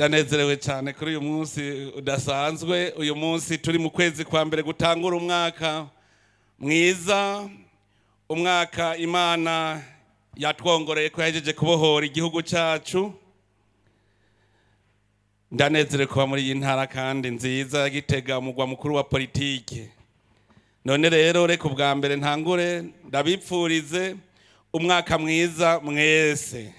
Ndanezerewe cyane kuri uyu munsi udasanzwe. Uyu munsi turi mu kwezi kwa mbere gutangura umwaka mwiza, umwaka Imana yatwongoreye ko yahejeje kubohora igihugu cyacu. Ndanezerewe kuba muri iyi ntara kandi nziza ya Gitega, umugwa mukuru wa politike. None rero reka ubwa mbere ntangure ndabipfurize umwaka mwiza mwese.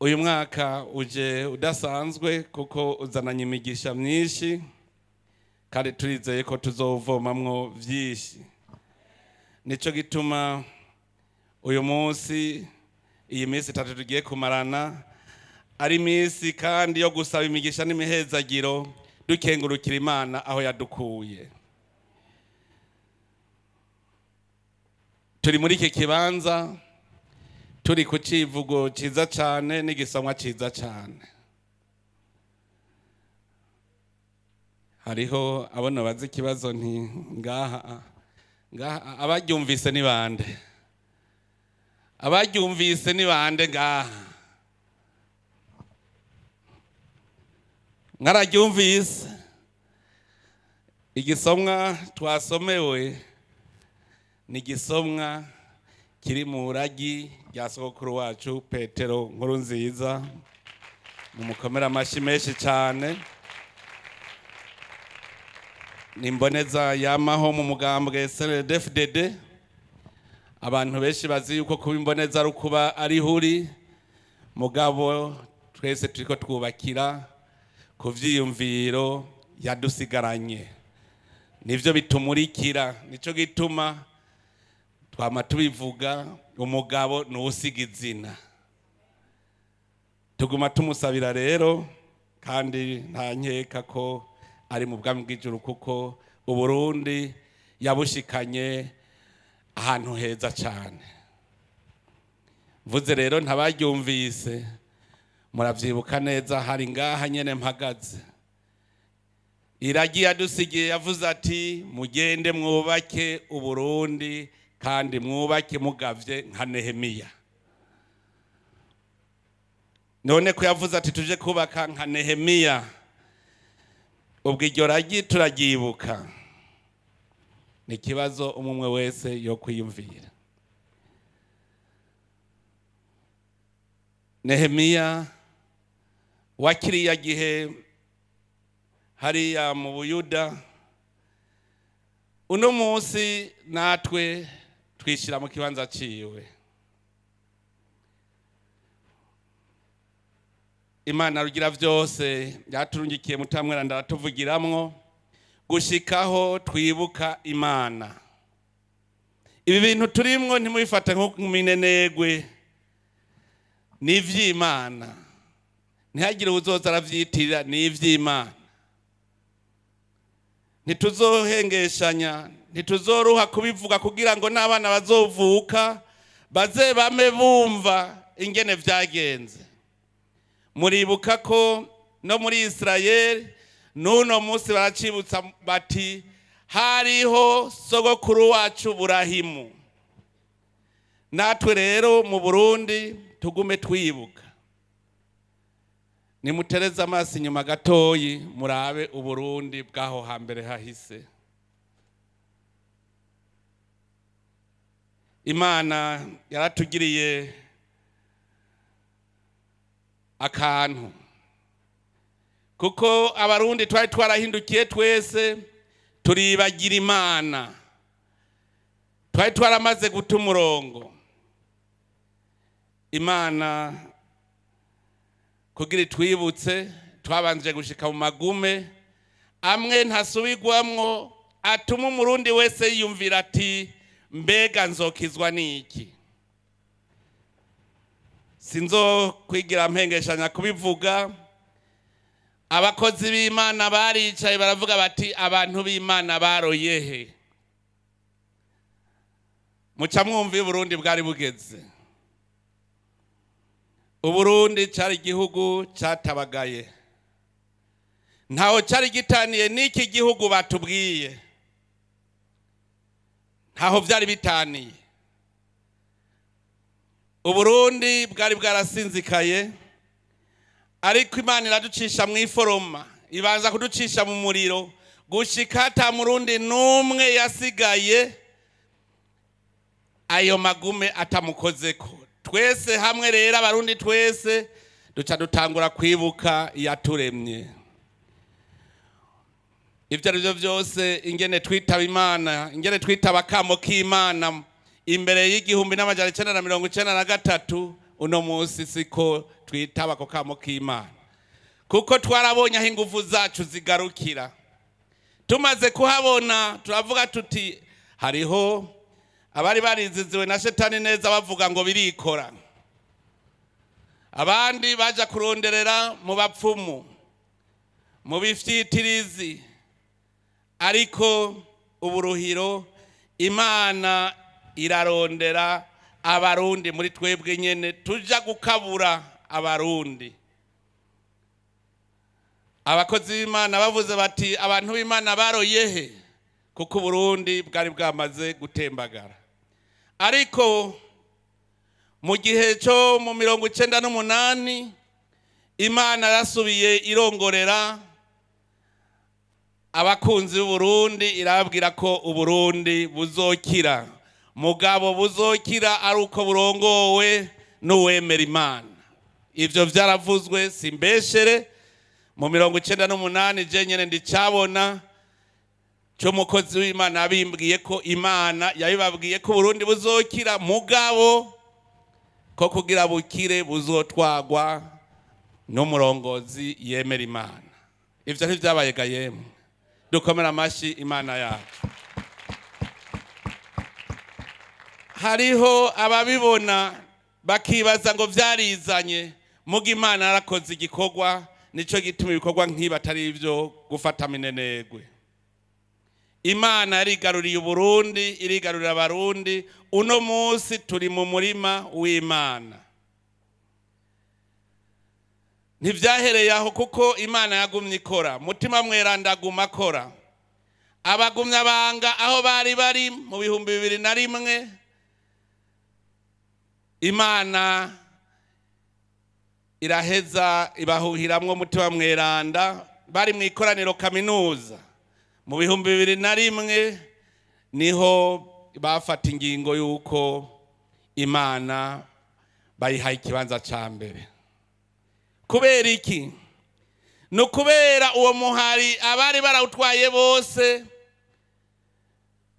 Uyu mwaka uje udasanzwe kuko uzananye imigisha myinshi, kandi turizeye ko tuzovomamwo byinshi. Nicyo gituma uyu munsi, iyi minsi 3 tugiye kumarana, ari iminsi kandi yo gusaba imigisha n'imihezagiro, dukengurukira Imana aho yadukuye. Turi muri iki kibanza, turi ku civugo ciza cane n'igisomwa ciza cane. Hariho abona bazi ikibazo nti ngaha ngaha abaryumvise ni bande? Abaryumvise ni bande ngaha? Mwararyumvise? Igisomwa twasomewe ni igisomwa kiri mu ragi rya sogokuru wacu Petero Nkurunziza. Mumukomere amashyi menshi cyane. Ni imboneza yamaho mu mugambwe CNDD-FDD. Abantu benshi bazi yuko kuba imboneza ari ukuba ari huri, mugabo twese turiko twubakira ku vyiyumviro yadusigaranye, nivyo bitumurikira. Nico gituma twama tubivuga, umugabo nuwusiga izina. Tuguma tumusabira rero, kandi nta nkeka ko ari mu bwami bw'ijuru, kuko Uburundi yabushikanye ahantu heza cyane. Mvuze rero ntabaryumvise, muravyibuka neza, hari ngaha nyene mpagaze. Iragi yadusigiye yavuze ati: mugende mwubake Uburundi, kandi mwubake mugavye nka Nehemiya. None ko yavuze ati tuje kubaka nka Nehemiya, ubwo iryo ragi turaryibuka? Ni ikibazo umwe wese yo kwiyumvira. Nehemiya wa kiriya gihe hariya mu Buyuda, uno munsi natwe twishyira mu kibanza ciwe. Imana rugira vyose yaturungikiye mutamwera ndaratuvugiramwo gushikaho twibuka Imana. Ibi bintu turimwo ntimubifate nko minenegwe, ni ivy'Imana. Ntihagire uwuzoza aravyitirira, ni ivy'Imana. Ntituzohengeshanya, ntituzoruha kubivuga kugira ngo n'abana bazovuka baze bame bumva ingene vyagenze. Muribuka ko no muri Israel n'uno munsi baracibutsa bati hariho sogokuru wacu Burahimu. Natwe rero mu Burundi tugume twibuka. Nimutereze amaso inyuma gatoyi murabe Uburundi bw'aho hambere hahise. Imana yaratugiriye akantu, kuko Abarundi twari twarahindukiye twese turibagira Imana, twari twaramaze guta umurongo. Imana kugira itwibutse, twabanje gushika mu magume amwe ntasubigwamwo, atuma Umurundi wese yiyumvira ati mbega nzokizwa niki? Sinzokwigira mpengeshanya kubivuga. Abakozi b'Imana baricaye baravuga bati abantu b'Imana baroyehe? Muca mwumva Uburundi bwari bugeze. Uburundi cari igihugu catabagaye, ntaho cari gitaniye n'iki gihugu batubwiye, ntaho vyari bitaniye. Uburundi bwari bwarasinzikaye. Ariko Imana iraducisha mu iforoma, ibanza kuducisha mu muriro gushika ata Murundi n'umwe yasigaye ayo magume atamukozeko. Twese hamwe rero, Abarundi twese duca dutangura kwibuka iyaturemye. Ibyo ari byo byose, ingene twitaba Imana, ingene twitaba akamo k'Imana imbere y'1993, uno munsi siko twitaba ako kamo k'Imana, kuko twarabonye aho ingufu zacu zigarukira. Tumaze kuhabona, turavuga tuti hariho abari bariziziwe na shetani neza, bavuga ngo birikora, abandi baja kuronderera mu bapfumu, mu bifyitirizi. Ariko uburuhiro, Imana irarondera Abarundi muri twebwe nyene, tuja gukabura Abarundi. Abakozi b'Imana bavuze bati: "Abantu b'Imana baroyehe?" Kuko Uburundi bwari bwamaze gutembagara. Ariko mu gihe cyo mu 98, Imana yarasubiye irongorera abakunzi b'Uburundi, irababwira ko Uburundi buzokira, mugabo buzokira ari uko burongowe n'uwemera Imana. Ivyo vyaravuzwe, simbeshere. Mu 98 je nyene ndicabona cy'umukozi w'Imana abimbwiye ko Imana yabibabwiye ko Uburundi buzokira, mugabo ko kugira bukire buzotwagwa n'umurongozi yemera Imana. Ivyo ntivyabaye ga yemwe? Dukomera amashyi Imana yacu. Hariho ababibona bakibaza ngo vyarizanye, muga Imana yarakoze igikorwa. Nico gituma ibikorwa nk'ibi atari ibyo gufata minenegwe. Imana yarigaruriye Uburundi, irigarurira Abarundi. Uno munsi turi mu murima w'Imana. Ntivyahereye aho, kuko Imana yagumye ikora. Mutima Mweranda aguma akora. Abagumya banga aho bari bari mu 2001, Imana iraheza ibahuhiramwo Mutima Mweranda bari mu ikoraniro kaminuza mu 2001. Niho bafata ingingo y'uko Imana bayihaye ikibanza ca mbere. Kubera iki? Ni ukubera uwo muhari abari barawutwaye bose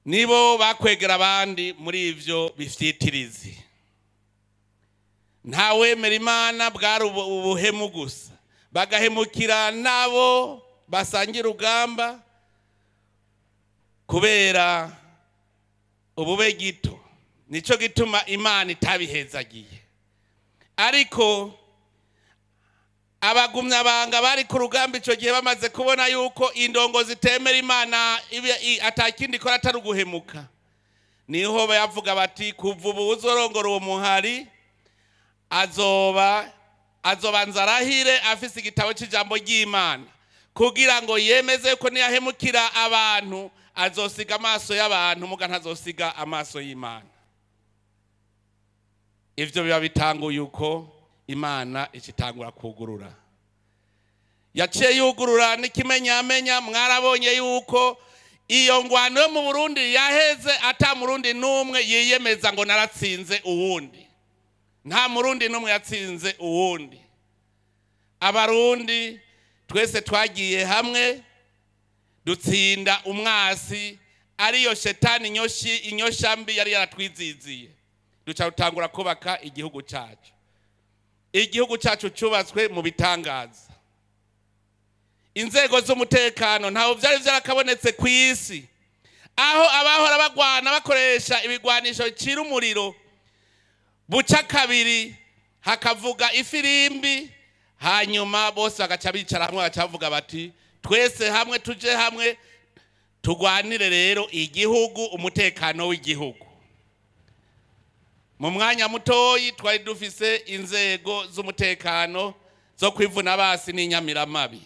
nibo bakwegera abandi muri ivyo bifyitirizi. Ntawemera Imana, bwari ubuhemu gusa, bagahemukira nabo basangira urugamba kubera ubube gito. Nico gituma Imana itabihezagiye. Ariko abagumyabanga bari ku rugamba ico gihe bamaze kubona yuko indongo zitemera Imana atakindi ikora atari uguhemuka, niho bayavuga bati: "Kuva ubu uzorongora uwo muhari azoba azobanza arahire afise igitabo c'ijambo ry'Imana, kugira ngo yemeze ko niyahemukira abantu azosiga amaso y'abantu, muga ntazosiga amaso y'Imana." Ivyo biba bitanguye uko. Imana icitangura kugurura, yaciye yugurura n'ikimenyamenya. Mwarabonye yuko iyo ngwano yo mu Burundi yaheze ata Murundi n'umwe yiyemeza ngo naratsinze uwundi. Nta Murundi n'umwe yatsinze uwundi. Abarundi twese twagiye hamwe, dutsinda umwasi, ariyo shetani inyoshi, inyoshambi yari yaratwiziziye. Duca dutangura kubaka igihugu cyacu. Igihugu cyacu cyubatswe mu bitangaza. Inzego z'umutekano ntaho byari byarakabonetse ku isi, aho abahora bagwana bakoresha ibigwanisho bicira umuriro buca kabiri, hakavuga ifirimbi, hanyuma bose bagaca bicara hamwe, bagaca bavuga bati: "Twese hamwe, tuje hamwe, tugwanire rero igihugu, umutekano w'igihugu." Mu mwanya mutoyi twari dufise inzego z'umutekano zo kwivuna basi n'inyamiramabi.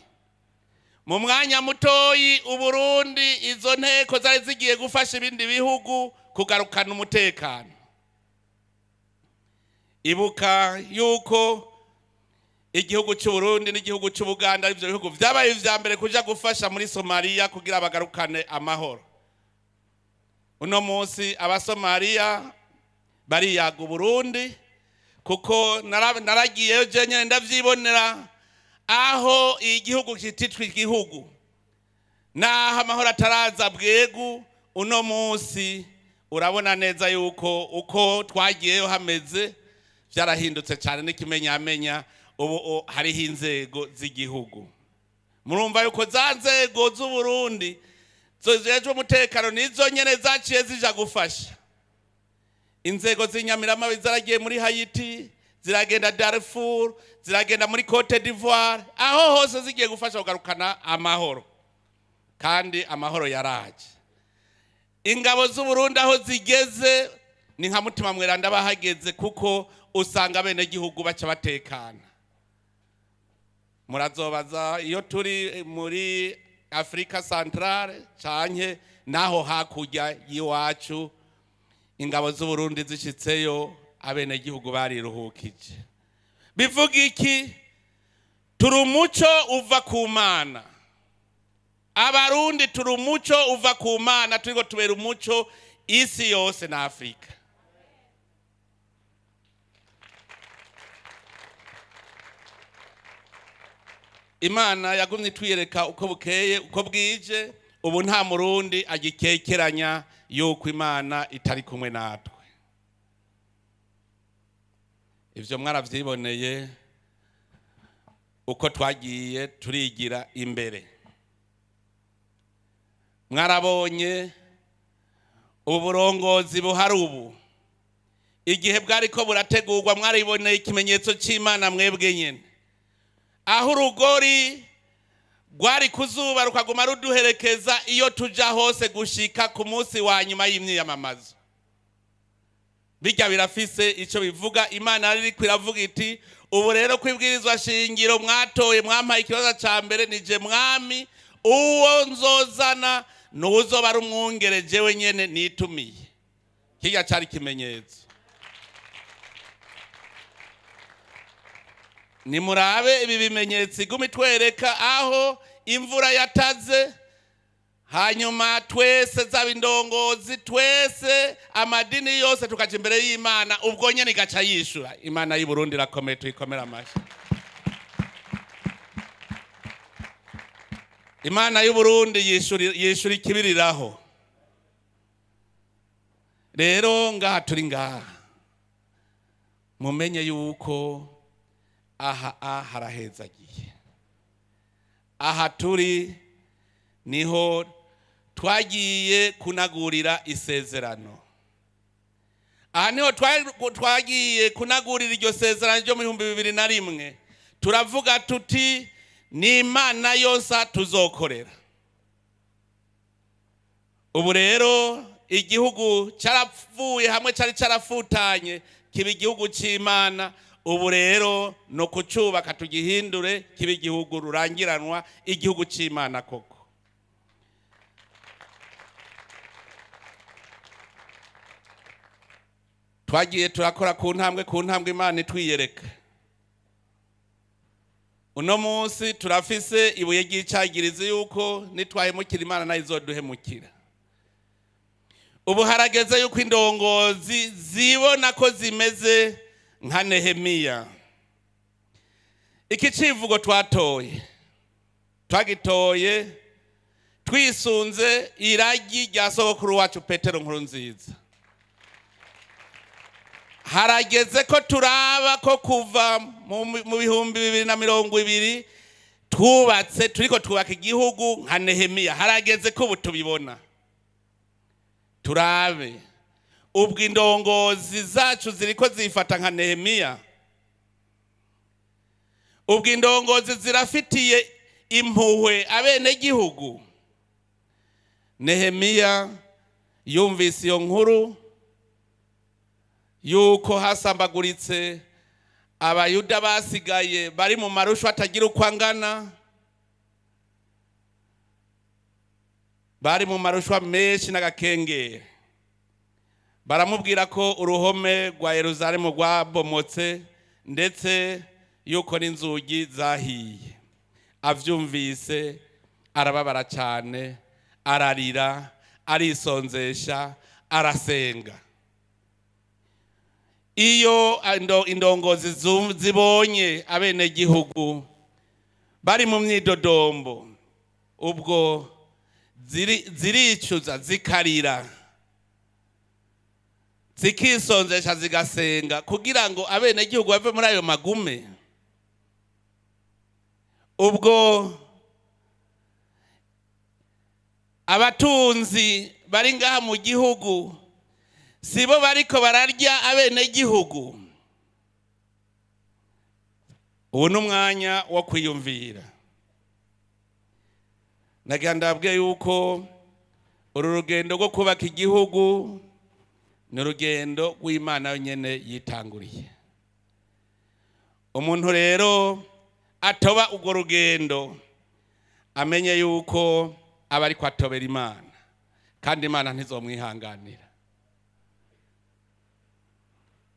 Mu mwanya mutoyi Uburundi, izo nteko zari zigiye gufasha ibindi bihugu kugarukana umutekano. Ibuka yuko Igihugu cy'u Burundi n'igihugu cy'u Buganda arivyo bihugu vyabaye ivya mbere kuja gufasha muri Somalia kugira bagarukane amahoro. Uno munsi Abasomaliya bariyaga Uburundi, kuko naragiyeyo je nyene ndavyibonera, aho igihugu kititwa igihugu, naho amahoro ataraza bwegu. Uno munsi urabona neza yuko uko twagiyeyo hameze byarahindutse cyane, n'ikimenyamenya ubu hariho inzego z'igihugu. Murumva yuko za nzego z'Uburundi zijejwe umutekano nizo nyene zaciye zija gufasha. Inzego z'inyamiramabi zaragiye muri Haiti, ziragenda Darfur, ziragenda muri Cote d'Ivoire, aho hose zigiye gufasha kugarukana amahoro, kandi amahoro yaraje. Ingabo z'Uburundi aho zigeze ni nka Mutima Mweranda bahageze, kuko usanga bene gihugu baca batekana. Murazobaza iyo turi muri Afrika Centrale canke naho hakurya y'iwacu, ingabo z'Uburundi zishitseyo abenegihugu bariruhukije. Bivuga iki? Turi umuco uva ku Mana. Abarundi turi umuco uva ku Mana, turiko tubera umuco isi yose na Afurika. Imana yagumye itwiyereka uko bukeye uko bwije. Ubu nta Murundi agikekeranya yuko Imana itari kumwe natwe. Ivyo mwaravyiboneye uko twagiye turigira imbere. Mwarabonye ubu burongozi buhari ubu igihe bwariko burategurwa, mwariboneye ikimenyetso c'Imana mwebwe nyene, aho urugori rwari kuzuba rukaguma ruduherekeza iyo tuja hose gushika ku munsi wa nyuma y'imyiyamamazo. Bijya birafise icyo bivuga. Imana yari iriko iravuga iti: "Ubu rero kwibwirizwa shingiro mwatoye, mwampaye ikibazo ca mbere, nije mwami, uwo nzozana nuzoba ari umwungere jewe nyene nitumiye." Kirya cari ikimenyetso. Nimurabe ibi bimenyetso iguma itwereka, aho imvura yataze, hanyuma twese, zaba indongozi, twese, amadini yose, tukaja imbere y'Imana, ubwo nyene igaca yishura. Imana y'u Burundi irakomeye, tuyikomere amashyi. Imana y'u Burundi yishura ikibiriraho. Rero ngaha turi, ngaha mumenye yuko aha harahezagiye. Aha turi niho twagiye kunagurira isezerano. Aha niho twagiye kunagurira iryo sezerano ryo mu 2001. Turavuga tuti: "Ni Imana yose tuzokorera." Ubu rero igihugu cyarapfuye hamwe cyari cyarafutanye, kiba igihugu cy'Imana. Ubu rero no kucyubaka, tugihindure kiba igihugu rurangiranwa, igihugu cy'Imana koko. Twagiye turakora ku ntambwe ku ntambwe, Imana itwiyereka. Uno munsi turafise ibuye ry'icagirizi yuko nitwahemukira Imana nayo izoduhemukira. Ubu harageze yuko indongozi zibona ko zimeze nka Nehemiya. Iki civugo twatoye, twagitoye twisunze iragi rya sogokuru wacu Petero Nkuru Nziza. Harageze ko turaba ko kuva mu 2020 twubatse, turiko twubaka igihugu nka Nehemiya. Harageze ko ubu tubibona. Turabe ubwo indongozi zacu ziriko zifata nka Nehemiya. Ubwo indongozi zirafitiye impuhwe abenegihugu. Nehemiya yumvise iyo nkuru yuko hasambaguritse Abayuda basigaye bari mu marushwa atagira uko angana, bari mu marushwa menshi n'agakengeri. Baramubwira ko uruhome rwa Yeruzalemu rwabomotse, ndetse yuko n'inzugi zahiye. Avyumvise arababara cyane, ararira, arisonzesha, arasenga. Iyo indongozi zibonye abenegihugu bari mu myidodombo, ubwo ziricuza, zikarira, zikisonzesha, zigasenga kugira ngo abenegihugu bave muri ayo magume. Ubwo abatunzi bari ngaha mu gihugu sibo bariko bararya abenegihugu. Ubu ni umwanya wo kwiyumvira. Nagira ndabwiye yuko uru rugendo rwo kubaka igihugu ni urugendo rw'Imana yonyene yitanguriye. Umuntu rero atoba urwo rugendo amenye yuko aba ariko atobera Imana, kandi Imana ntizomwihanganira.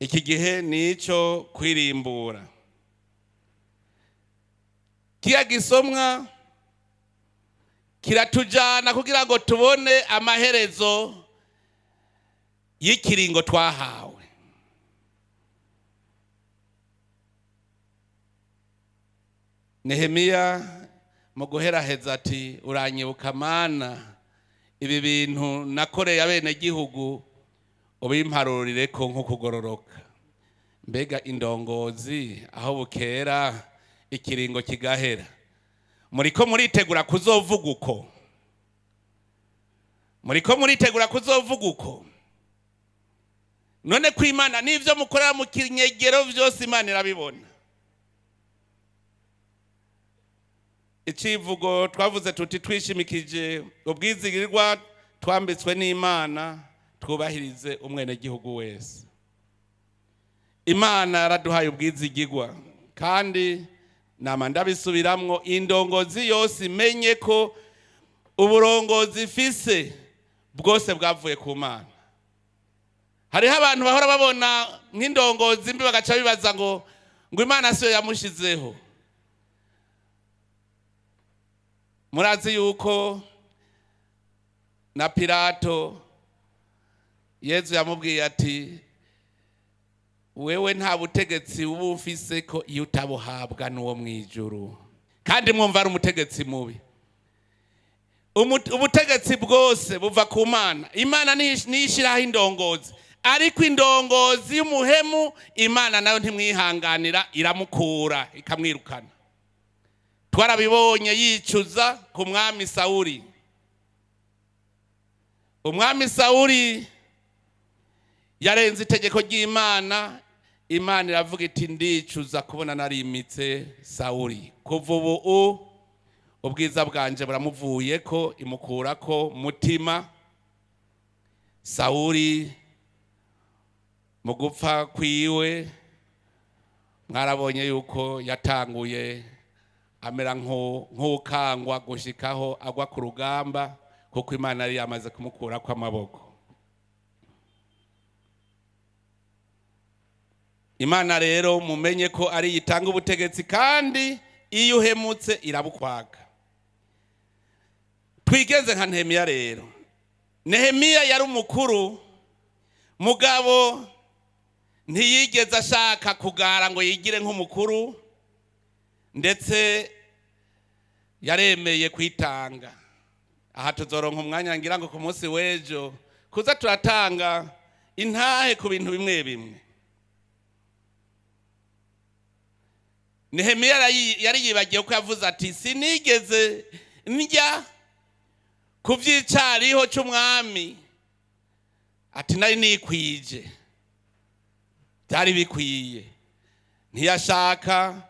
Iki gihe ni ico kwirimbura. Kiya gisomwa kiratujana kugira ngo tubone amaherezo y'ikiringo twahawe. Nehemiya mu guheraheza ati uranyibuka Mana, ibi bintu nakoreye abenegihugu ubimparurire ko nko kugororoka. Mbega indongozi aho bukera ikiringo kigahera, muriko muritegura kuzovuga uko? Muriko muritegura kuzovuga uko? None ko Imana n'ivyo mukorera mu kinyegero vyose Imana irabibona. Icivugo twavuze tuti twishimikije ubwizigirwa twambitswe n'Imana, twubahirize umwenegihugu wese. Imana yaraduhaye ubwizigirwa, kandi nama ndabisubiramwo, indongozi yose imenye ko uburongozi ifise bwose bwavuye ku Mana. Hariho abantu bahora babona nk'indongozi mbi bagaca bibaza ngo Imana siyo yamushizeho. Murazi yuko na Pilato Yezu yamubwiye ati wewe nta butegetsi uba ufise ko iyo utabuhabwa n'uwo mw'ijuru. Kandi mwumva ari umutegetsi mubi. Ubutegetsi bwose buva ku Mana. Imana niyishiraho indongozi, ariko indongozi y'umuhemu Imana nayo ntimwihanganira, iramukura ikamwirukana. Twarabibonye yicuza ku mwami Sawuli. Umwami Sawuli yarenze itegeko ry'Imana. Imana iravuga iti ndicuza kubona narimitse Sawuli, kuva ubu ubwiza bwanje buramuvuyeko, imukurako mutima. Sawuli mu gupfa kwiwe mwarabonye yuko yatanguye amera nk'ukangwa gushikaho agwa ku rugamba, kuko Imana yari yamaze kumukurako amaboko. Imana rero mumenye ko ari itanga ubutegetsi, kandi iyo uhemutse irabukwaga. Twigeze nka Nehemiya rero. Nehemiya yari umukuru, mugabo ntiyigeze ashaka kugara ngo yigire nk'umukuru, ndetse yaremeye kwitanga. Aha tuzoronka umwanya ngira ngo ku munsi w'ejo kuza turatanga intahe ku bintu bimwe bimwe. Nehemiya yari yibagiye ko yavuze ati sinigeze ndya ku vyicariho c'umwami, ati nari nikwije, byari bikwiye. Ntiyashaka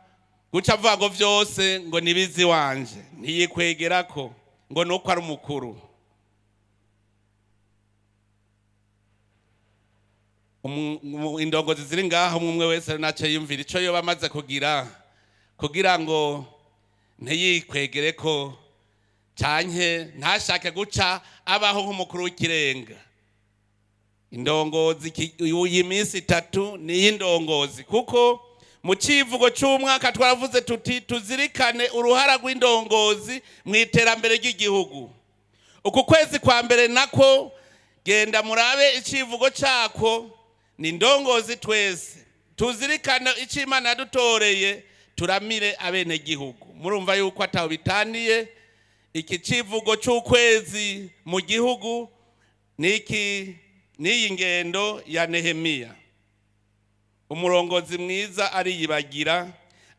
guca avuga ngo vyose ngo nibizi wanje, ntiyikwegerako ngo nuko ari umukuru. Indongozi ziri ngaho umwe wese naco yumvira ico yoba amaze kugira kugira ngo ntiyikwegereko canke ntashake guca abaho nk'umukuru w'ikirenga. Indongozi iyi minsi itatu ni iy'indongozi, kuko Mu civugo c'umwaka twaravuze tuti tuzirikane uruhara rw'indongozi mu iterambere ry'igihugu. Uku kwezi kwa mbere nako genda murabe icivugo cako ni ndongozi twese tuzirikane icyo Imana yadutoreye, turamire abenegihugu. Murumva yuko ataho bitaniye iki civugo c'ukwezi mu gihugu niki n'iyi ngendo ya Nehemiya. Umurongozi mwiza ariyibagira,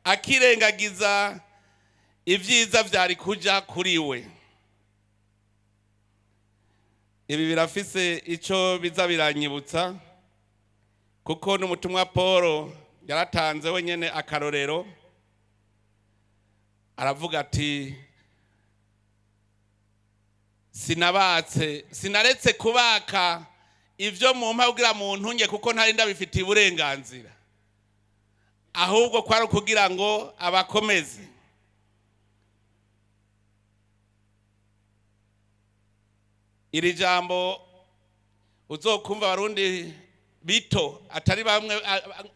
akirengagiza ibyiza vyari kuja kuri we. Ibi birafise ico biza biranyibutsa, kuko n'umutumwa Paul yaratanze wenyene akarorero, aravuga ati sinabatse, sinaretse kubaka ivyo mumpa kugira muntunge, kuko ntari ndabifitiye uburenganzira, ahubwo kwari ukugira ngo abakomeze. Iri jambo uzokumva abarundi bito atari bamwe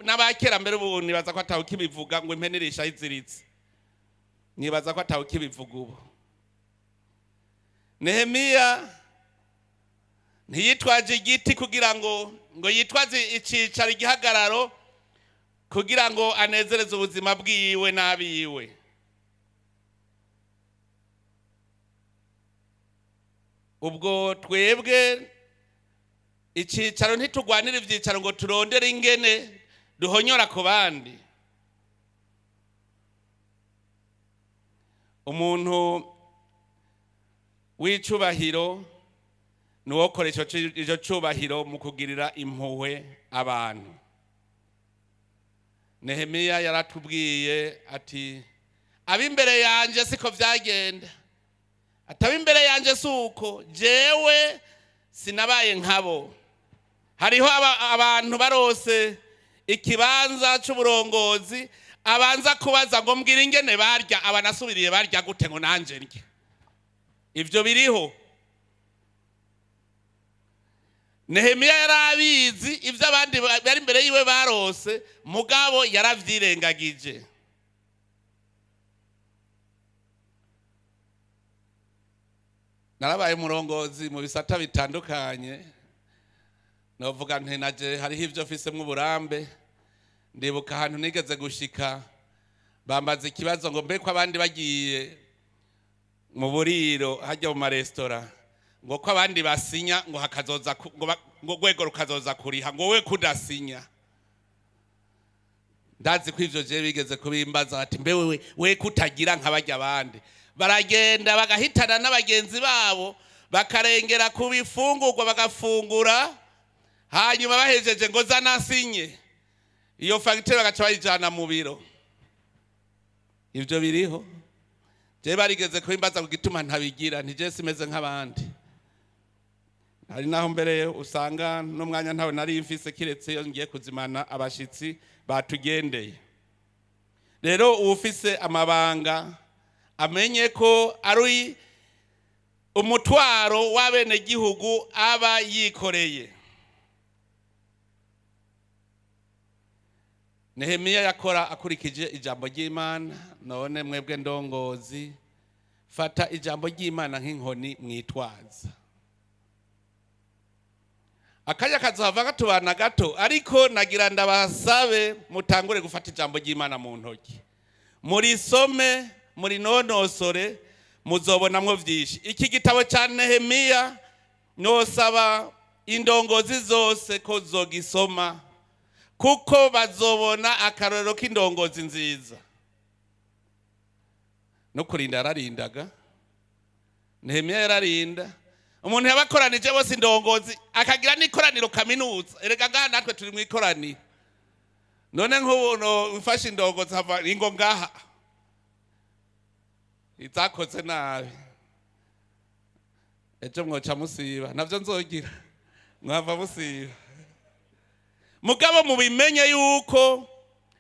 n'abakera mbere ubu nibaza ko atawe kibivuga ngo impene irisha iziritse, nibaza ko atawe kibivuga ubu. Nehemiya ntiyitwaje igiti kugira ngo yitwaze icicaro igihagararo kugira ngo anezereze ubuzima bwiwe n'abiwe. Ubwo twebwe icicaro ntitugwanira ivyicaro ngo turondere ingene duhonyora ku bandi. Umuntu w'icubahiro nuwokoresha ico cubahiro mu kugirira impuhwe abantu. Nehemiya yaratubwiye ati ab'imbere yanje siko vyagenda, ati ab'imbere yanje suko, jewe sinabaye nkabo. Hariho abantu barose ikibanza c'uburongozi abanza kubaza ngo mbwira ingene barya, abanasubiriye barya gute ngo nanje ndye. Ivyo biriho. Nehemiya yarabizi ivyo abandi bari imbere yiwe barose, mugabo yaravyirengagije. Narabaye umurongozi mu bisata bitandukanye, novuga nti naje hariho ivyo mfisemwo uburambe. Ndibuka ahantu nigeze gushika bambaza ikibazo ngo mbe ko abandi bagiye mu buriro hajya mu maresitora, ngo ko abandi basinya ngo hakazoza ngo rwego rukazoza kuriha, ngo we kudasinya. Ndazi ko ivyo je bigeze kubimbaza bati mbe wewe we kutagira nk'abajya abandi. Baragenda bagahitana n'abagenzi babo bakarengera ku bifungurwa bagafungura, hanyuma bahejeje ngo zanasinye iyo fagitire bagaca bayijana mu biro. Ivyo biriho. Je barigeze kubimbaza ku gituma ntabigira, nti je simeze nk'abandi. Hari naho mbere usanga n'umwanya ntawe nari mfise kiretse iyo ngiye kuzimana abashitsi batugendeye. Rero uwufise amabanga amenye ko ari umutwaro w'abenegihugu aba yikoreye. Nehemiya yakora akurikije ijambo ry'Imana. None mwebwe ndongozi, fata ijambo ry'Imana nk'inkoni mwitwaza. Akanya kazohava katubana gato, ariko nagira ndabasabe mutangure gufata ijambo ry'Imana mu ntoki, murisome, murinonosore, muzobonamwo vyinshi. Iki gitabo ca Nehemiya nosaba indongozi zose ko zogisoma, kuko bazobona akarorero k'indongozi nziza. No kurinda yararindaga, Nehemiya yararinda. Umuntu yabakoranije bose indongozi akagira n'ikoraniro kaminuza. Erega ngaha natwe turi mu ikoraniro. None nk'ubu no mfashe indongozi hava ingo ngaha izakoze nabi, ejo mwoca musiba, navyo nzogira mwava musiba. Mugabo mubimenye yuko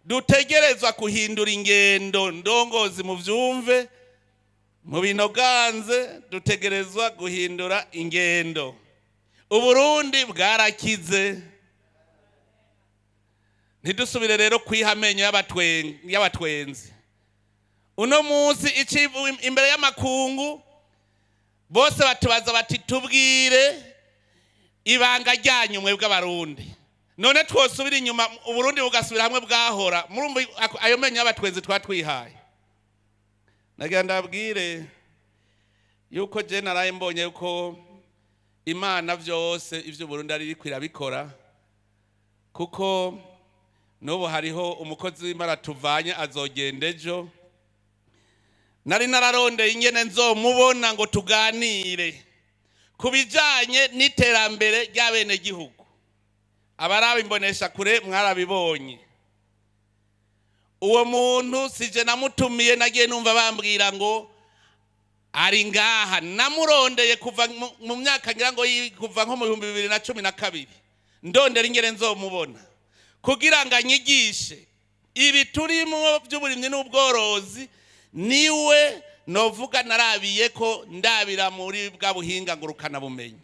dutegerezwa kuhindura ingendo. Ndongozi muvyumve, mubinoganze, dutegerezwa guhindura ingendo. Uburundi bwarakize. Ntidusubire rero kwiha amenyo y'abatwenzi. Uno munsi imbere y'amakungu bose batubaza bati: "Tubwire ibanga ryanyu mwebwe Abarundi." None twosubira inyuma, Uburundi bugasubira hamwe bwahora? Murumva ayo menyo y'abatwenzi twatwihaye. Nagira ndabwire yuko je naraye mbonye yuko Imana vyose ivyo Burundi ari iriko irabikora, kuko n'ubu hariho umukozi w'Imana tuvanye azogenda ejo. Nari nararondeye ingene nzomubona ngo tuganire ku bijanye n'iterambere ry'abenegihugu. Abaraba imbonesha kure mwarabibonye. Uwo muntu sije namutumiye, nagiye numva bambwira ngo ari ngaha. Namurondeye kuva mu myaka ngira ngo kuva nko mu 2012, ndondera ingene nzomubona kugira ngo anyigishe ibi turimo by'uburimyi n'ubworozi. Niwe novuga narabiye ko ndabira muri bwa buhinga ngurukana bumenyi.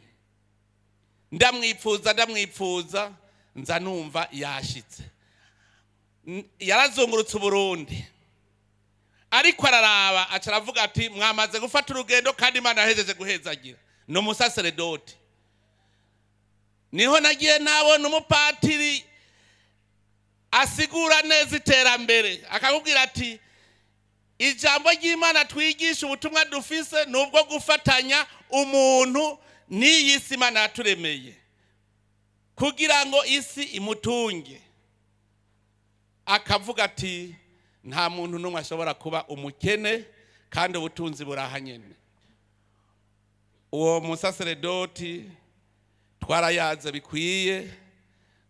Ndamwipfuza, ndamwipfuza, nza numva yashitse. Yarazungurutse Uburundi, ariko araraba, aca aravuga ati: "Mwamaze gufata urugendo kandi Imana yahejeje guhezagira." Ni umusaseredoti. Niho nagiye nabona umupatiri asigura neza iterambere, akakubwira ati: "Ijambo ry'Imana twigisha, ubutumwa dufise ni ubwo gufatanya umuntu n'iyi si Imana yaturemeye kugira ngo isi imutunge." Akavuga ati: "Nta muntu n'umwe ashobora kuba umukene kandi ubutunzi buraha nyene." Uwo musaseredoti twarayaze bikwiye.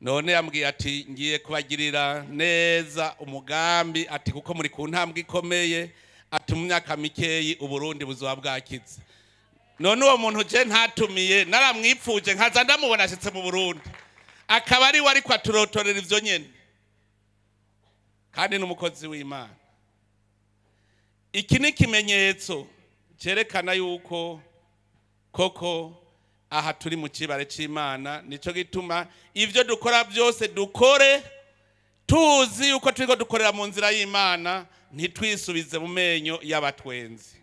None yambwiye ati: "Ngiye kubagirira neza umugambi," ati, "kuko muri ku ntambwe ikomeye," ati, "mu myaka mikeyi Uburundi buzoba bwakize." None uwo muntu je ntatumiye, naramwipfuje, nkaza ndamubona ashitse mu Burundi, akaba ari we ariko aturotorera ivyo nyene, kandi n'umukozi w'Imana. Iki ni ikimenyetso cyerekana yuko koko aha turi mu kibare cy'Imana. Nicyo gituma ibyo dukora byose dukore tuzi yuko turiko dukorera mu nzira y'Imana, ntitwisubize mu menyo y'abatwenzi.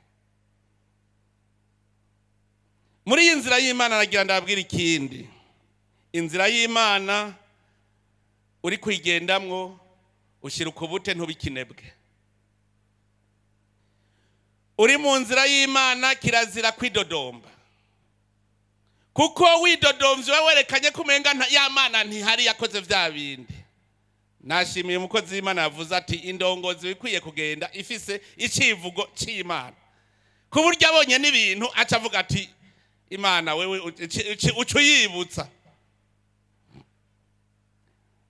Muri iyi nzira y'Imana, nagira ndabwira ikindi: inzira y'Imana uri kuyigendamwo ushyira ukubute, ntubikinebwe. Uri mu nzira y'Imana kirazira kwidodomba, kuko widodomvye uba werekanye ko umenga ya Mana ntihari yakoze vya bindi. Nashimiye umukozi w'Imana yavuze ati: "Indongozi ikwiye kugenda ifise icivugo c'Imana," ku buryo abonye n'ibintu aca avuga ati: "Imana wewe uca uyibutsa."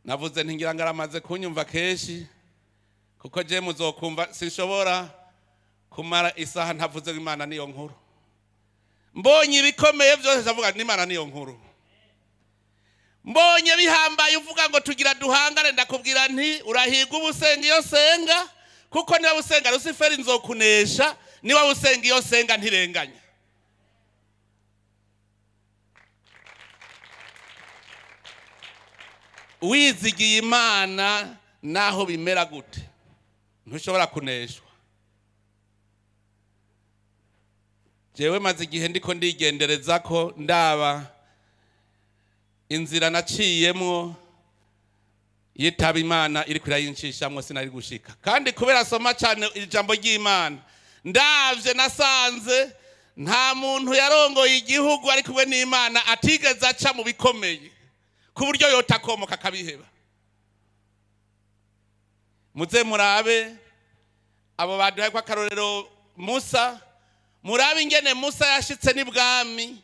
Navuze nti ngira ngo aramaze kunyumva kenshi, kuko je muzokumva sinshobora kumara isaha ntavuze ngo Imana niyo nkuru. Mbonye ibikomeye byose ndavuga ngo Imana niyo nkuru. Mbonye bihambaye uvuga ngo tugira duhangane, ndakubwira nti: "Urahiga uba usenga iyo senga, kuko niba usenga Rusiferi nzokunesha, niba usenga iyo senga ntirenganya." Wizigiye Imana, naho bimera gute ntushobora kuneshwa. Jewe maze igihe ndiko ndigendereza ko ndaba inzira naciyemwo yitaba Imana iriko irayinshishamwo, sinari gushika. Kandi kubera asoma cyane ijambo ry'Imana, ndavye nasanze nta muntu yarongoye igihugu ari kumwe n'Imana atigeze aca mu bikomeye ku buryo yotakomoka akabiheba. Muze murabe abo baduhaye ko akarorero Musa, murabe ingene Musa yashitse n'ibwami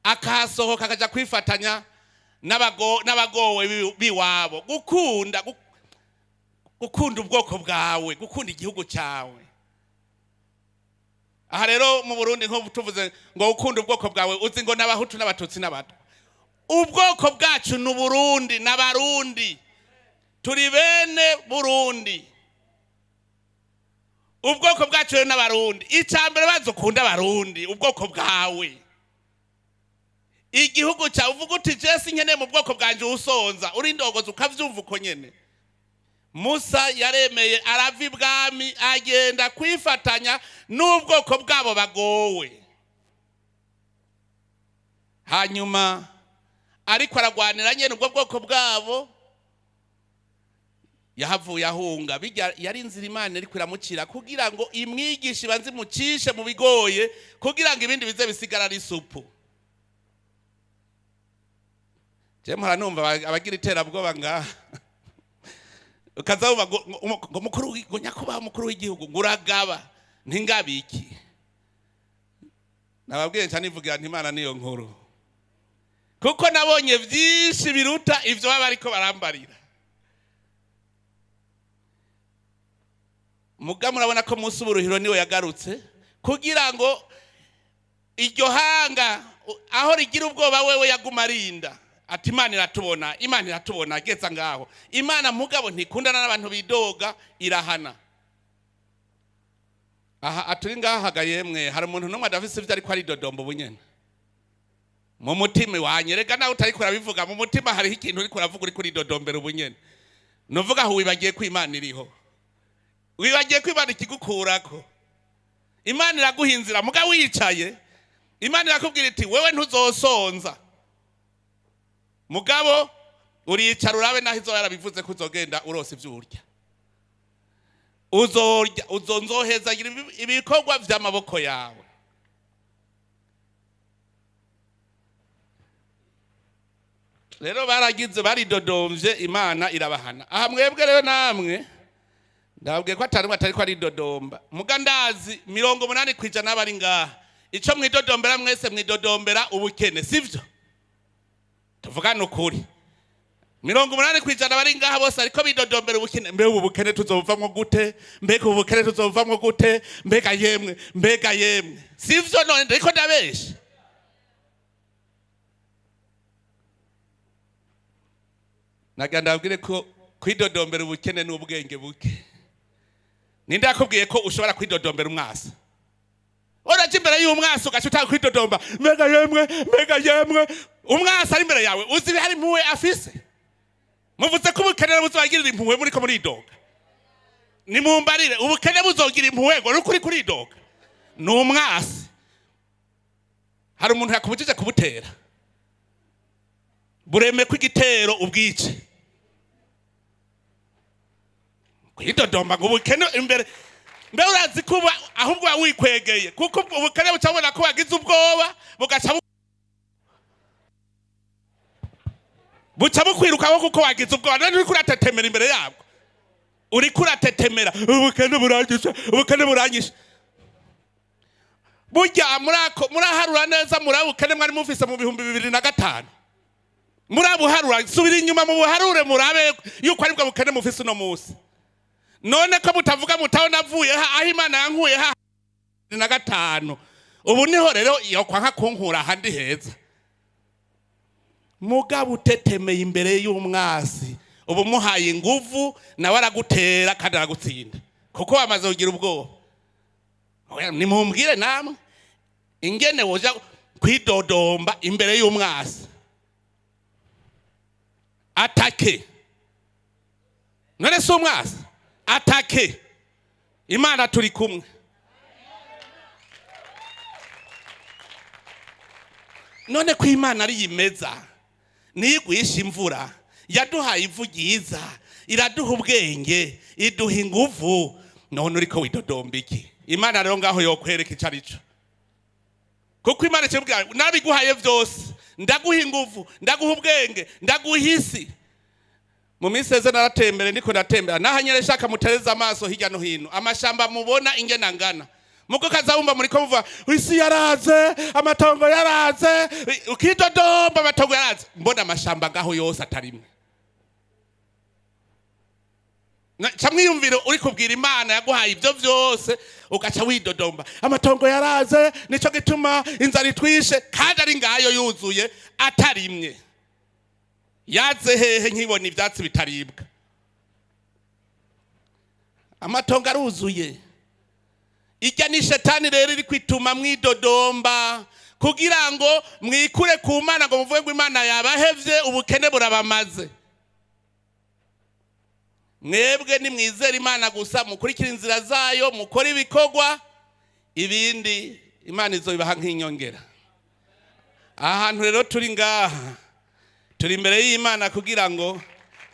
akahasohoka akaja kwifatanya n'abagowe biwabo. Gukunda ubwoko bwawe, gukunda igihugu cyawe. Aha rero mu Burundi, nko tuvuze ngo gukunda ubwoko bwawe, uzi ngo n'Abahutu n'Abatutsi n'Abatwa. Ubwoko bwacu ni Uburundi n'Abarundi, turi bene Burundi. Ubwoko bwacu rero n'Abarundi. Icya mbere, baza ukunda Abarundi, ubwoko bwawe, igihugu cyawe. Uvuga uti: "Jesi nkeneye mu bwoko bwanjye usonza." Uri ndogoza ukavyumva uko nyene. Musa yaremeye arava ibwami agenda kwifatanya n'ubwoko bwabo bagowe. Hanyuma ariko aragwanira nyene ubwo bwoko bwabo, yahavuye ahunga. Bijya yari inzira Imana iriko iramucira kugira ngo imwigishe, ibanze imucishe mu bigoye kugira ngo ibindi bize bisigara ari isupu. Je mpora numva abagira iterabwoba ngaha, ukaza wumva ngo mukuru ngo nyakubahwa mukuru w'igihugu ngo uragaba ntingabiki. Nababwiye nca nivugira nti Imana niyo nkuru, kuko nabonye vyinshi biruta ivyo baba bariko barambarira. Muga murabona ko munsi uburuhiro niwe yagarutse kugira ngo iryo hanga aho rigira ubwoba wewe yaguma arinda ati Imana iratubona, Imana iratubona, geza ngaho. Imana mugabo ntikundana n'abantu bidoga, irahana. Aha aturi ngaha yemwe hari umuntu n'umwe adafise ivyo ariko aridodomba ubunyene mu mutima wanye. Rega nawe utariko urabivuga mu mutima hariho ikintu uriko uravuga, uriko uridodombera ubunyene. Nuvuga aho wibagiye ko Imana iriho, wibagiye ko Imana ikigukurako. Imana iraguha inzira muga wicaye, Imana irakubwira iti wewe ntuzosonza, mugabo uricara urabe naho izoba yarabivuze ko uzogenda urose ivyo urya. Uzorya, uzonzohezagira ibikorwa vy'amaboko yawe. Rero baragize baridodomvye, Imana irabahana. Aha mwebwe rero namwe ndababwiye ko atari atari ko aridodomba, muga ndazi 80% bari ngaha ico mwidodombera mwese mwidodombera ubukene, sivyo? Tuvugane ukuri, 80% bari ngaha bose ariko bidodombera ubukene. Mbega ubu bukene tuzovamwo gute? Mbega ubu bukene tuzovamwo gute? Mbega yemwe, mbega yemwe, sivyo? None ndiko ndabesha? Nagira ndababwire ko kwidodombera ubukene n'ubwenge buke. Ninde yakubwiye ko ushobora kwidodombera umwasa? Uraja imbere y'umwasa ugaca utanga kwidodomba, mbega yemwe, mbega yemwe. Umwasa ari imbere yawe, uzi hari impuhwe afise? Muvuze ko ubukene buzobagirira impuhwe muriko muridoga. Nimumbarire, ubukene buzogira impuhwe ngo nukuri kuridoga? Ni umwasi. Hari umuntu yakubujije kubutera? Bureme ko igitero ubwice. Kwidodomba ngo ubukene imbere, mbe urazi kuba ahubwo wikwegeye, kuko ubukene buca bubona ko wagize ubwoba, bugaca buca bukwirukaho kuko wagize ubwoba. None uriko uratetemera imbere yabwo, uriko uratetemera, ubukene buranyishe, ubukene buranyishe. Burya murako muraharura neza, murabukene mwari mufise mu 2005, murabuharura, subira inyuma mu buharure murabe yuko aribwo bukene mufise uno munsi. None ko mutavuga mutaho navuye ha, aho Imana yankuye ha na gatanu, ubu niho rero yokwanka kunkura ahandi heza. Mugabo utetemeye imbere y'umwasi, ubu muhaye inguvu nawe aragutera kandi aragutsinda, kuko wamaze kugira ubwoba. Oya, nimumbwire namwe ingene woja kwidodomba imbere y'umwasi. Atake none si umwasi, atake Imana turi kumwe. None ko Imana ari yimeza, niyigwisha imvura, yaduhaye ivu ryiza, iraduha ubwenge, iduha inguvu, none uriko widodomba iki? Imana rero ngaho yokwereka ico ari cyo, kuko Imana ikibwira nabiguhaye vyose, ndaguha inguvu, ndaguha ubwenge, ndaguha isi. Mu minsi eze naratembere, ndiko ndatembera nahanyere shaka mutereza amaso hirya no hino, amashamba mubona ingene angana, mugo kazabumva muriko muvuga isi yaraze, amatongo yaraze, ukidodomba amatongo yaraze, mbona amashamba ngaho yose atarimwe. Ca mwiyumvire uri kubwira Imana yaguhaye ivyo vyose, ugaca widodomba amatongo yaraze, nico gituma inzara itwishe, kandi ari ngayo yuzuye atarimye. Yaze hehe nkibona ivyatsi bitaribwa? Amatongo aruzuye. Ijya ni shetani rero iri kwituma mwidodomba kugira ngo mwikure ku Mana, ngo muvuge ngo Imana yabahevye, ubukene burabamaze. Mwebwe nimwizera Imana gusa, mukurikira inzira zayo, mukore ibikorwa, ibindi Imana izobibaha nk'inyongera. Ahantu rero turi ngaha, turi imbere y'Imana kugira ngo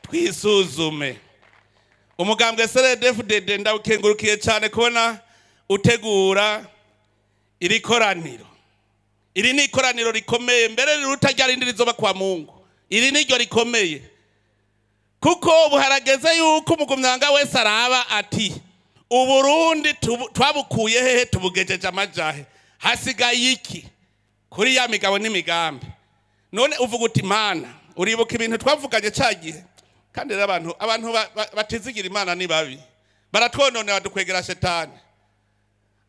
twisuzume. Umugambwe CNDD-FDD ndawukengurukiye cyane kubona utegura iri koraniro. Iri ni ikoraniro rikomeye, mbere riruta rya rindi rizoba kwa Mungu. Iri niryo rikomeye, kuko ubu harageze yuko umugumyanga wese araba ati: "Uburundi twabukuye hehe, tubugejeje amajahe, hasigaye iki kuri ya migabo n'imigambi?" None uvuga uti: "Mana, uribuka ibintu twavuganye ca gihe?" Kandi rero abantu batizigira Imana ni babi, baratwononera, badukwegera shetani.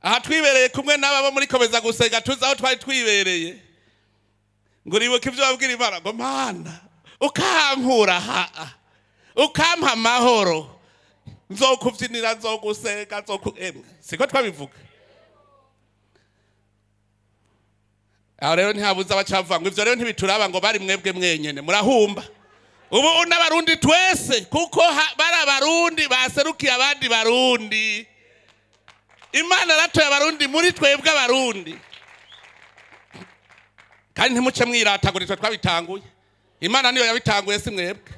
Aha twibereye kumwe n'aba bo muri Komeza Gusenga, tuzi aho twari twibereye. Ngo uribuka ibyo wabwira Imana ngo: "Mana, ukankura haa, ukampa amahoro, nzokubyinira, nzogusenga, nzoku..." Emwe, siko twabivuga? Aho rero ntihabuze abacavuga ngo ivyo rero ntibituraba, ngo bari mwebwe mwenyene murahumba. Ubu n'Abarundi twese, kuko bari Abarundi baserukiye abandi Barundi. Imana yaratoye Abarundi muri twebwe Abarundi. Kandi ntimuce mwirata ngo nitwe twabitanguye. Imana niyo yabitanguye, si mwebwe.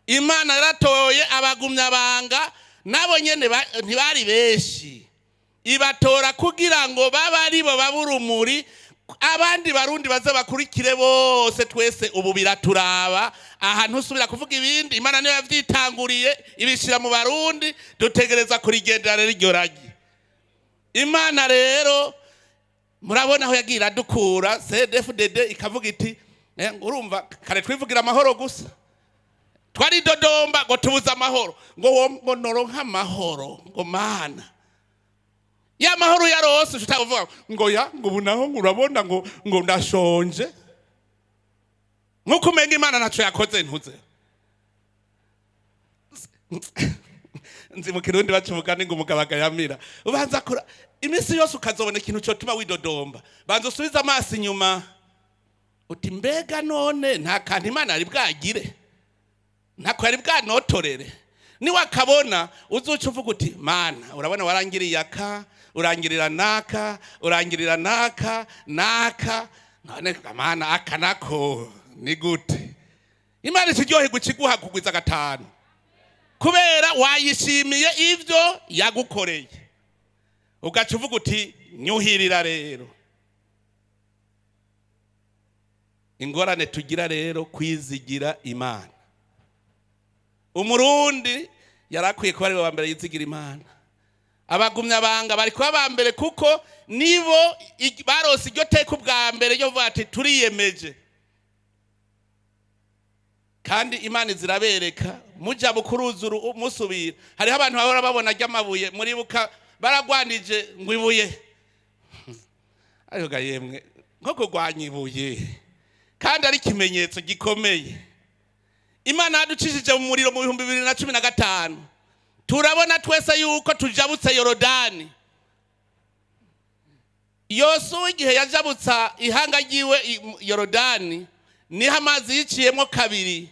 Imana yaratoye abagumyabanga, nabo nyene ntibari benshi, ibatora kugira ngo babe aribo babe urumuri, abandi Barundi baze bakurikire bose. Twese ubu biraturaba. Aha ntusubira kuvuga ibindi, Imana niyo yavyitanguriye, ibishira mu Barundi, dutegereza kurigendera rero iryo ragi. Imana rero murabona aho yagiye iradukura. CNDD-FDD ikavuga iti: "Urumva kare twivugira amahoro gusa, twaridodomba ngo tubuze amahoro, ngo ngo noronka amahoro, ngo Mana." Ya mahoro yarose, ushaka kuvuga ngo ya ngo ubu naho ngo urabona ngo ndashonje, nkuko umenga Imana ntaco yakoze. Ntuze nzi mu Kirundi baca umugani ngo umugabo agayamira. Ubanza kura iminsi yose ukazobona ikintu cotuma widodomba, banza usubize amaso inyuma uti: "Mbega none nta kantu Imana yari bwagire, ntako yari bwanotorere?" Niwakabona uzuca uvuga uti: "Mana, urabona warangiriye aka, urangirira naka, urangirira naka naka, none Mana aka nako ni gute?" Imana ikiryoherwa ikiguha kugwiza gatanu, kubera wayishimiye ivyo yagukoreye, ugaca uvuga uti: "Nyuhirira." Rero ingorane tugira rero, kwizigira Imana. Umurundi yarakwiye kuba ariwe wa mbere yizigira Imana. Abagumyabanga bari kuba ba mbere, kuko nibo barose iryo teka ubwa mbere ryo kuvuga ati: "Turiyemeje." Kandi Imana zirabereka muja bukuruzuru musubira. Hariho abantu bahora babona ry'amabuye, muribuka baragwanije ngo ibuye, ariko ga yemwe, nko kurwanya ibuye kandi ari ikimenyetso gikomeye. Imana yaducishije mu muriro mu 2015, turabona twese yuko tujabutse Yorodani. Yosuwa igihe yajabutsa ihanga ryiwe Yorodani, niho amazi yiciyemo kabiri.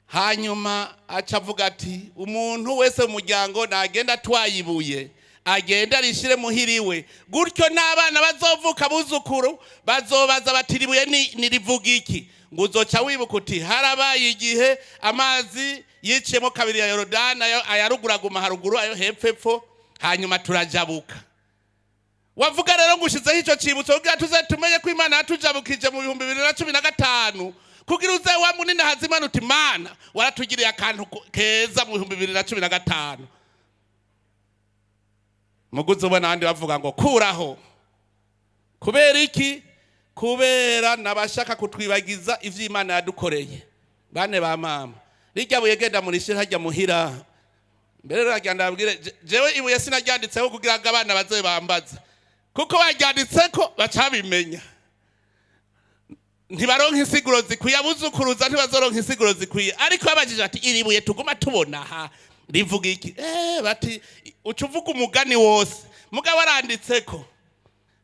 Hanyuma aca avuga ati: "Umuntu wese mu muryango nagenda atwaye ibuye, agenda arishire muhiriwe gutyo, n'abana bazovuka, buzukuru bazobaza bati: 'Iribuye nirivuga iki?' Ngo uzoca wibuka uti: 'Harabaye igihe amazi yiciyemo kabiri ya Yorodani, ayo ayaruguru aguma haruguru, ayo hepfo epfo, hanyuma turajabuka.'" Wavuga rero ngo ushizeho icyo cibutso kugira tuze tumenye ko Imana yatujabukije mu 2015, kugira uze wa munini hazimana uti: "Mana, waratugiriye akantu keza mu 2015." Muguzi ubona abandi bavuga ngo kuraho. Kubera iki? Kubera nabashaka kutwibagiza ivyo Imana yadukoreye. Bane ba mama, rirya buye genda murishire hajya muhira. Mbere rero nagira ndababwire, jewe ibuye sinaryanditseho kugira ngo abana baze bambaze, kuko baryanditseko bacabimenya, ntibaronka insiguro zikwiye. Abuzukuruza ntibazoronka insiguro zikwiye. Ariko babajije ati: "Iri buye tuguma tubona aha rivuga iki?" Bati uca uvuga umugani wose. Mugabo aranditseko,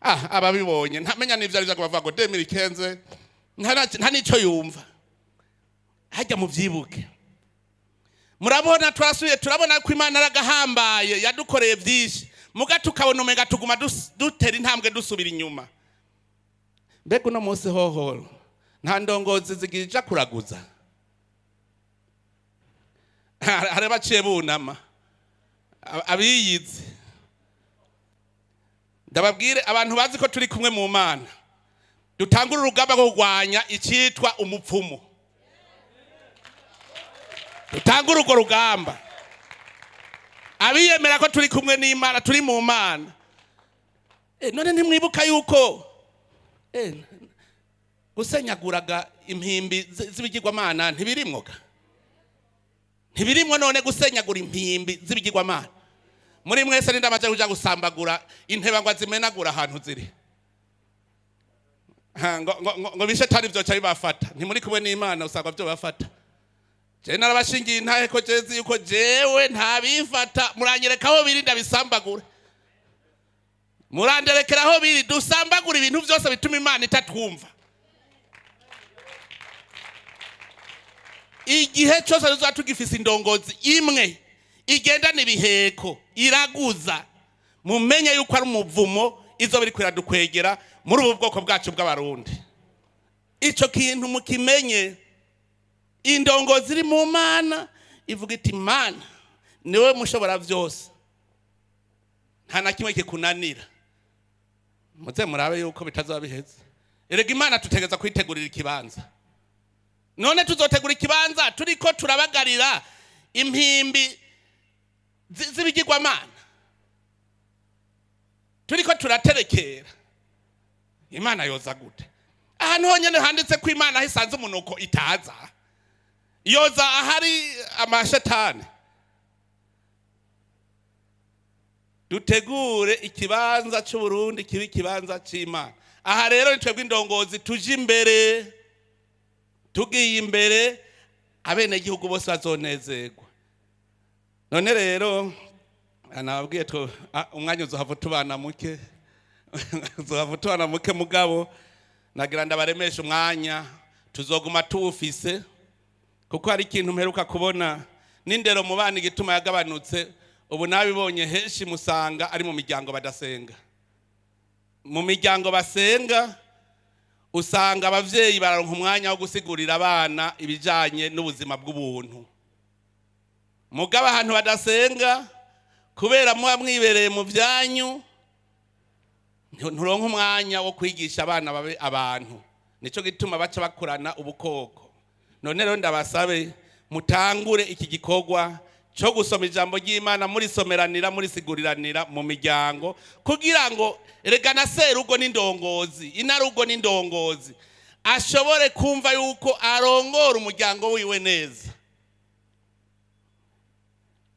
ababibonye ntamenya n'ivyo arivyo, bavuga ngo 2015, nta n'ico yumva. Hajya muvyibuke. Murabona, twasubiye turabona ko Imana aragahambaye, yadukoreye byinshi, muga tukabona umenga tuguma dutera intambwe dusubira inyuma. Mbega uno munsi hohoro nta ndongozi zigija kuraguza? Hari abaciye bunama abiyizi. Ndababwire, abantu bazi ko turi kumwe mu Mana, dutangure urugamba rwo kurwanya icyitwa umupfumu. Dutangure urwo rugamba. Abiyemera ko turi kumwe n'Imana, turi mu Mana. None ntimwibuka yuko gusenyaguraga impimbi z'ibigirwamana ntibirimwo ga? Ntibirimwo? None gusenyagura impimbi z'ibigirwamana, muri mwese ninde amaze kuja gusambagura inteba ngo azimenagura ahantu ziri? Ha, ngo bishetani vyoca bibafata. Ntimuri kumwe n'Imana, usanga vyo bafata. Je narabashingiye intahe ko jezi yuko jewe ntabifata. Muranyereka aho biri ndabisambagura, muranderekera aho biri dusambagura ibintu vyose bituma Imana itatwumva. Igihe cyose tuzaba tugifise indongozi imwe igendana ibiheko iraguza, mumenye yuko ari umuvumo izo biri kwiradukwegera muri ubu bwoko bwacu bw'Abarundi. Ico kintu mukimenye. Indongozi iri mu Mana ivuga iti: "Mana, niwe mushobora byose, nta na kimwe kikunanira." Muze murabe yuko bitazaba biheze. Erega Imana tutegeza kwitegurira ikibanza. None tuzotegura ikibanza turiko turabagarira impimbi z'ibigirwamana, turiko turaterekera? Imana yoza gute? Ahantu honyene handitse ko Imana aho isanze umunuko itaza, yoza ahari amashetani? Dutegure ikibanza c'Uburundi kibe ikibanza c'Imana. Aha rero ni twebwe indongozi tuje imbere. Tugiye imbere, abenegihugu bose bazonezerwa. None rero nababwiye umwanya uzohava utubana muke, uzohava utubana muke, mugabo nagira ndabaremesha, umwanya tuzoguma tuwufise, kuko hari ikintu mperuka kubona n'indero mu bana igituma yagabanutse. Ubu nabibonye henshi, musanga ari mu miryango badasenga. Mu miryango basenga, usanga abavyeyi bararonka umwanya wo gusigurira abana ibijanye n'ubuzima bw'ubuntu. Mugabo ahantu badasenga, kubera muba mwibereye mu vyanyu, nturonka umwanya wo kwigisha abana babe abantu. Nico gituma baca bakurana ubukoko. None rero ndabasabe mutangure iki gikorwa cyo gusoma ijambo ry'Imana, murisomeranira, murisiguriranira mu miryango, kugira ngo erega na serugo n'indongozi, inarugo n'indongozi, ashobore kumva yuko arongora umuryango wiwe neza.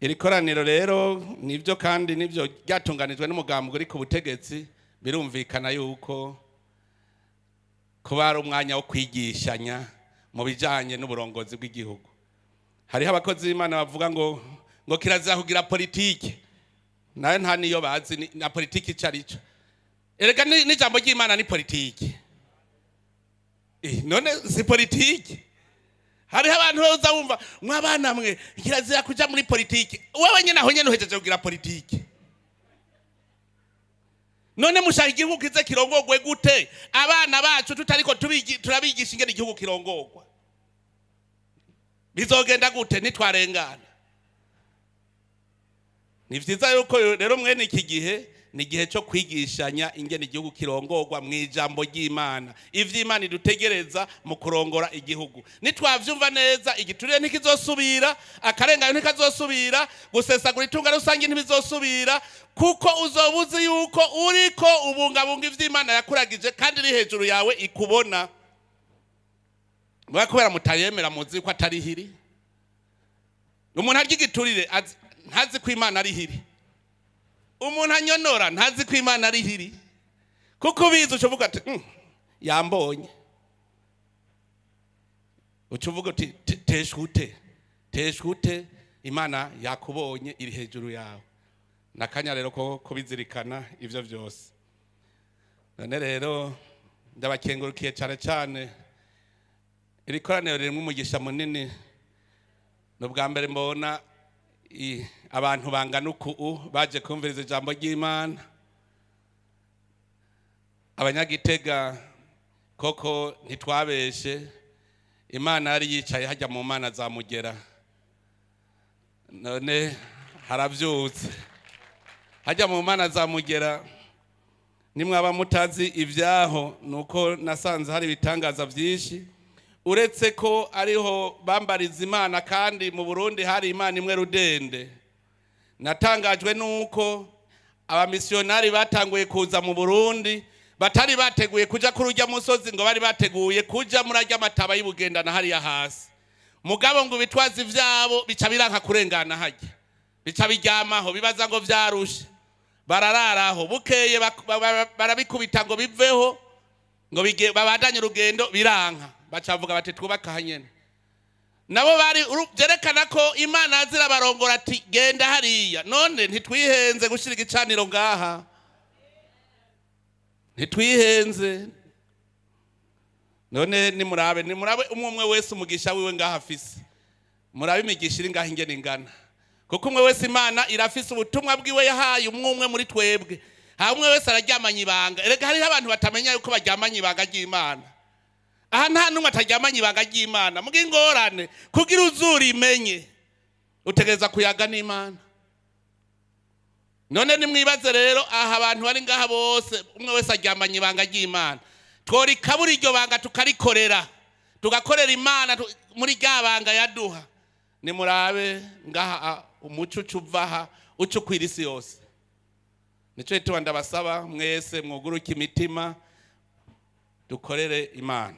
Iri koraniro rero nibyo, kandi nibyo ryatunganijwe n'umugambi uri ku butegetsi. Birumvikana yuko kuba ari umwanya wo kwigishanya mu bijanye n'uburongozi bw'igihugu. Hariho abakozi b'Imana bavuga ngo kirazira kugira politike, nayo nta niyo bazi na politike ico ari cyo. Erega n'ijambo ry'Imana ni politike. None si politike? Hariho abantu baza wumva: "Mwabana mwe, kirazira kuja muri politike." Wewe nyene aho nyene uhejeje kugira politike. None mushaka igihugu kize kirongogwe gute, abana bacu tutariko turabigisha ingene igihugu kirongogwa? Bizogenda gute nitwarengana? Ni vyiza yuko rero mwene iki gihe ni igihe cyo kwigishanya ingene igihugu kirongorwa mu ijambo ry'Imana, ivy'Imana idutegereza mu kurongora igihugu. Nitwavyumva neza, igiturire ntikizosubira, akarengayo ntikazosubira, gusesagura itunga rusange ntibizosubira, kuko uzoba uzi yuko uriko ubungabunga ivy'Imana yakuragije kandi iri hejuru yawe ikubona. Muba kubera mutayemera, muzi ko atari hiri. Umuntu arya igiturire ntazi ko Imana ari hiri. Umuntu anyonora ntazi ko Imana ari hiri, kuko ubizi uca uvuga ati: Yambonye." Uca uvuga uti: "Teshwa ute, teshwa ute, Imana yakubonye, iri hejuru yawe." Nakanya rero ko kubizirikana ivyo vyose. None rero ndabakengurukiye cyane cyane. Iri koraniro ririmo umugisha munini. Ni ubwa mbere mbona abantu bangana uku baje kumviriza ijambo ry'Imana. Abanyagitega koko ntitwabeshe, Imana yari yicaye hajya mu mana za Mugera, none harabyutse hajya mu mana za Mugera. Nimwaba mutazi ibyaho, nuko nasanze hari ibitangaza byinshi, uretse ko ariho bambariza Imana, kandi mu Burundi hari Imana imwe rudende. Natangajwe nuko abamisiyonari batanguye kuza mu Burundi batari bateguye kuja kuri urya musozi, ngo bari bateguye kuja muri arya mataba y'Ibugendana hariya hasi. Mugabo ngo ibitwazi vyabo bica biranka kurengana hajya, bica biryamaho, bibaza ngo vyarushe, barararaho. Bukeye barabikubita ngo biveho, ngo babandanye urugendo, biranka. Baca bavuga bati: "Twubake aha nyene." Nabo bari vyerekana ko Imana zirabarongora ati: "Genda hariya." None ntitwihenze gushira igicaniro ngaha, ntitwihenze. None nimurabe, nimurabe umwe umwe wese umugisha wiwe ngaha afise. Murabe imigisha iri ngaha ingene ingana, kuko umwe wese Imana irafise ubutumwa bwiwe yahaye umwe umwe muri twebwe. Ha, umwe wese araryamanye ibanga. Erega hariho abantu batamenya yuko baryamanye ibanga ry'Imana. Aha nta n'umwe ataryamanye ibanga ry'Imana. Muga ingorane, kugira uzurimenye utegereza kuyaga n'Imana. None nimwibaze rero, aha abantu bari ngaha bose, umwe wese aryamanye ibanga ry'Imana. Tworikabura iryo banga, tukarikorera, tugakorera Imana muri rya banga yaduha. Nimurabe ngaha, umuco uca uva aha uca ukwira isi yose. Nico gituma ndabasaba mwese mwuguruke imitima, dukorere Imana.